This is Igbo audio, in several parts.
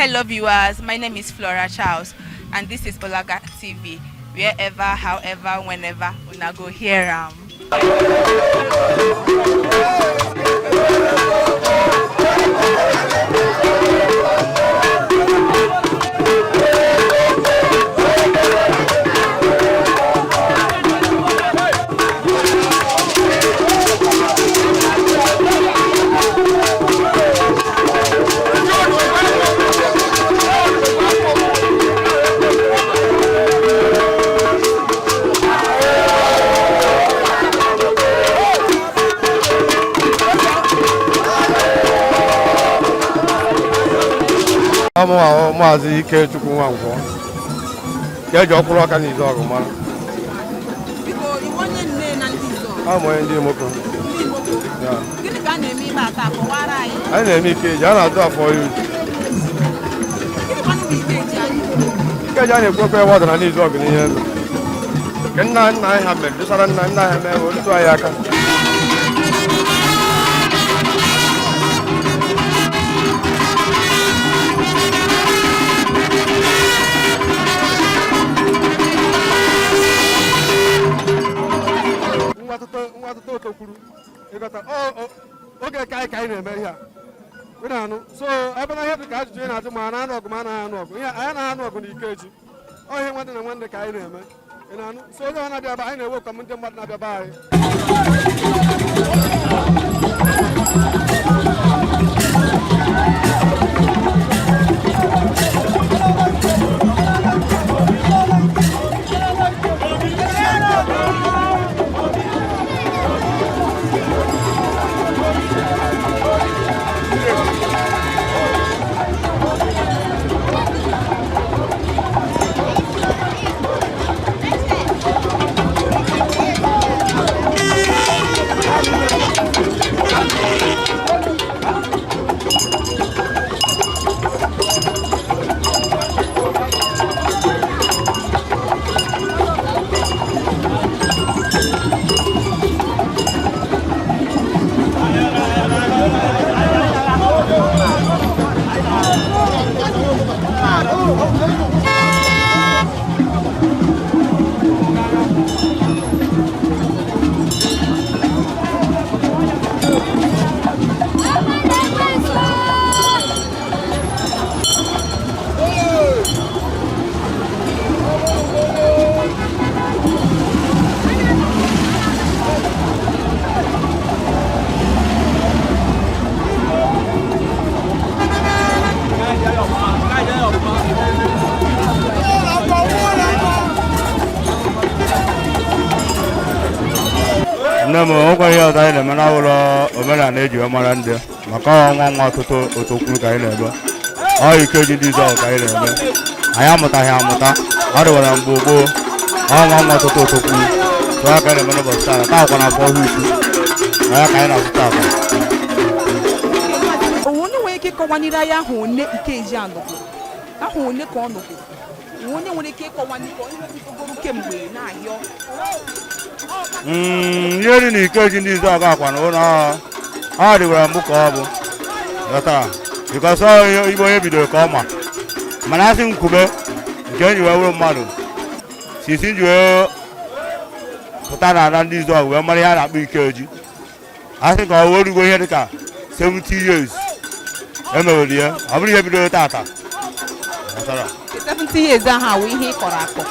Hello viewers, my name is Flora Charles and this is Olaga TV. Wherever, however, whenever, una go hear am. Ọmụ ahụ Maazị Ikechukwu Nwankwọ ka eji ọkwụrụ ọka na Izuọgụ mara. Biko, iwu onye nne na ndị Izuọgụ? Ọ bụ onye ndị Imoko. Ndị Imoko. Ya. Gịnị ka a na-eme ebe a taa? Kọwara anyị. Anyị na-eme Ikeji, a na-azụ afọ ya uju. Gịnị kwanụ bụ Ikeji anyị? Ikeji a na-ekwu okwu ebe ọ dara n'Izuọgụ n'ihe elu. Nke nna nna anyị ha mere, dosara nna nna ha mee, otu anyị aka. Nwa atụtụ otokwuru ịghọta oge ka anyị ka anyị na-eme ihe a ị na-anụ. So ebe na ihe dị ka ajụjụ ị na-ajụ ma a na-anụ ọgụ ma a naghị anụ ọgụ, ihe anyị anaghị anụ ọgụ na Ikeji, ọ ihe nwanne na nwanne ka anyị na-eme, ị na-anụ. So onye ọ na-abịa be anyị na-ewe ụkọ ndị mmadụ na-abịa be anyị. Nne m, onwekwa ihe ọzọ anyị na-eme na ụlọ omenala eji wee mara ndị maka ọnwa nwa ọtụtụ otokwuru ka anyị na-eme. Ọ Ikeji ndị Izuọgụ ka anyị na-eme. Anyị amụtaghị amụta, ọ dịwara mgbe gboo. Ọnwa nwa ọtụtụ otokwuru so ya ka anyị na-eme n'ụbọchị taa. Taa kwa na afọ ọhụụ ukwu ya ka anyị na-azụta akwa. Onwe onye nwere ike ịkọwanire anyị ahụ one Ikeji a nọgoro, ahụ one ka ọ nọgoro? Onwe onye nwere ike ịkọwanire ihe bidogoro kemgbe na-ahịọ? Ihe dị na Ikeji ndị Izuọgụ akwa na ụlọ ọ dịwara mbụ ka ọ bụ ghọtara because ọ igbe onye bidoro ka ọ ma, mana asị m kwube nke m ji wee wụrụ mmadụ sisi m ji wee pụta na ala ndị Izuọgụ wee mara ihe a na-akpọ Ikeji, asị ka ọ wee rugo ihe dịka 70 years emewere ya, ọ bụrụ ihe bidoro tata, ghọtara. 70 years ahụ awụ ihe ị kọrọ akọ,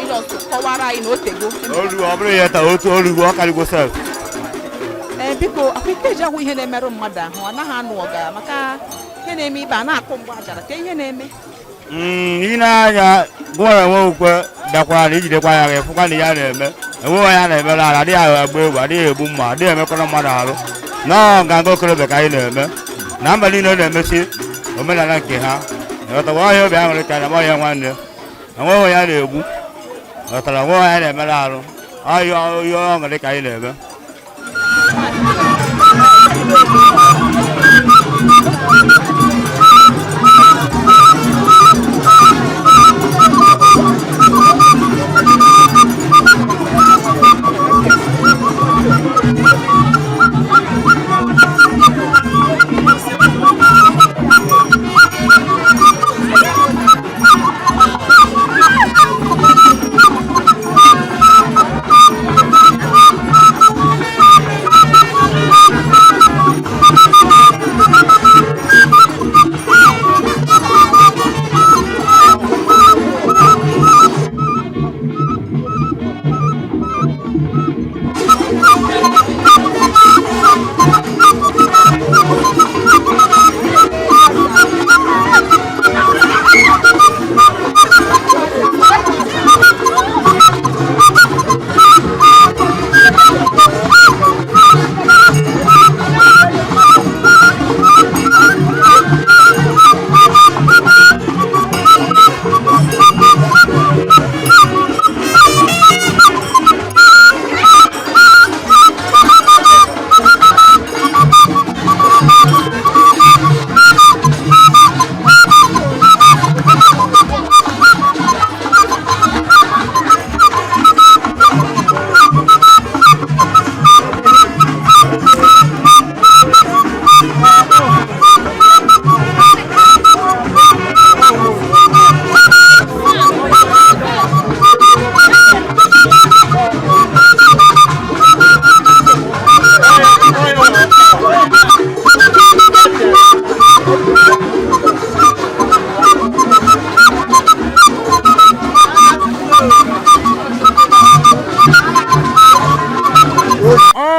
ịjọ kọwara anyị na o tego. Orugo, ọ bụrụ ihe taa otu orugo, ọ karịgo sef. Ee, biko, akwa Ikeji ahụ ihe na-emerụ mmadụ ahụ, ọ naghị anụ ọga maka ihe na-eme ibe a na-akụ mgbe ajara ka ihe na-eme. Ị na-anya gụwara enwe ukwe dakwara na ijidekwa ya ga efụkwa na ihe a na-eme enweghị onye a na-emere ala, adịghị agba egwu, adịghị egbu mma, adịghị emekọrọ mmadụ arụ nọọ nganga okorobịa ka anyị na-eme na mba niile na-emesi omenala nke ha, ghọtara. Ọhịa obi aṅụrị ka na ọhịa nwanne, enweghị onye a na-egbu, ghọtara, enweghị onye a na-emere arụ, ọhịa ihe ọṅụrị ka anyị na-eme.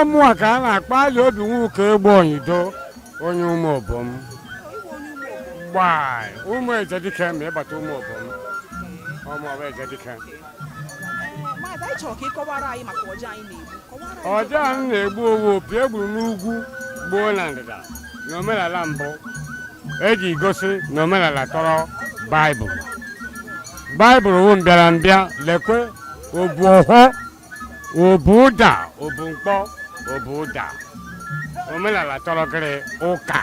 Ọmụa ka a na-akpọ Ali Obi Nwuka Egbe Onyido, onye ụmụ obom. Gbaa ụmụ Ejedike ma ịbata ụmụ obom. Ọmụ ọbụ Ejedike. Maazị, anyị chọrọ ka ị kọwara anyị maka ọja anyị na-egbu. Kọwara anyị. Ọja a m na-egbu owu opi egburu n'ugwu gbuo na ndịda na omenala mbụ eji gosi na omenala tọrọ Baịbụl. Baịbụl wụ mbịara mbịa lekwe obu ọhọ obu ụda obu mkpọ obu ụda omenala tọrọ gịrị ụka.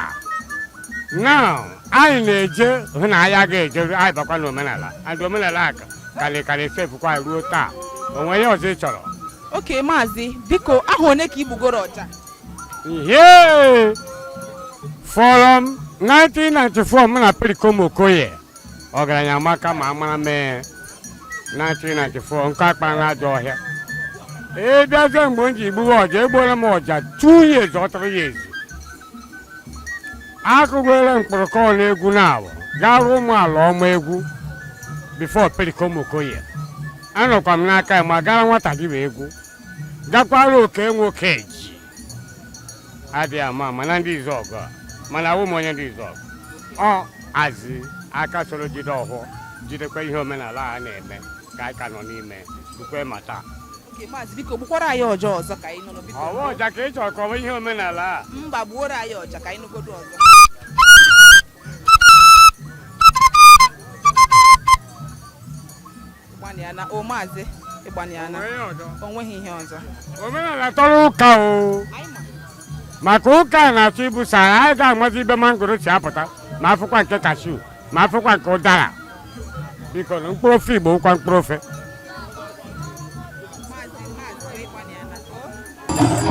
Now anyị na-eje hụ na anyị agaghị eje, anyị bakwa n'omenala, and omenala a karị sefukwa ruo taa. O nwere ihe ọzọ ị chọrọ? Okay maazị, biko, aha one ka i gbugoro ọja? Ihe from 1994 mụ na Perikom Okoye ọgaranya amaka ma amara mee 1994 nke akpa na ajọ ọhịa ee bịazie mgbe m ji gbuwe ọja, egbuola m ọja 2 years or 3 years, akụgoro mkpụrụkọ n'egwu na awọ gara ụmụ ala ọma egwu before Perikom Okoye anọkwa m n'aka ya ma gara nwata gị wee egwu gakwara oke nwoke ji adịghị ama ama na ndị Izuọgụ a, mana awụ m onye ndị Izuọgụ ọ azi aka soro jide ọhụụ jidekwa ihe omenala a na-eme ka anyị ka nọ n'ime bukwe ma taa. Okay maazị, biko, gbukwara anyị ọja ọzọ ka anyị nụrụ, biko. Ọwa ọja ka ị chọrọ ka ọ bụ ihe omenala a? Mba, gbuoro anyị ọja ka anyị nụgodo ọzọ. Ịgbanịana o maazị, ịgbanịana. Onwe ihe ọzọ? O nweghị ihe ọzọ. Omenala tọrọ ụka o. Anyị ma. Maka ụka a na-achọ ibusa anyị, anyị ga-amazi ibe mangoro si apụta ma afụkwa nke cashew ma afụkwa nke ụdara. Biko na mkpụrụ ofe Igbo wụkwa mkpụrụ ofe. Maazị, maazị, ịgbanịana o.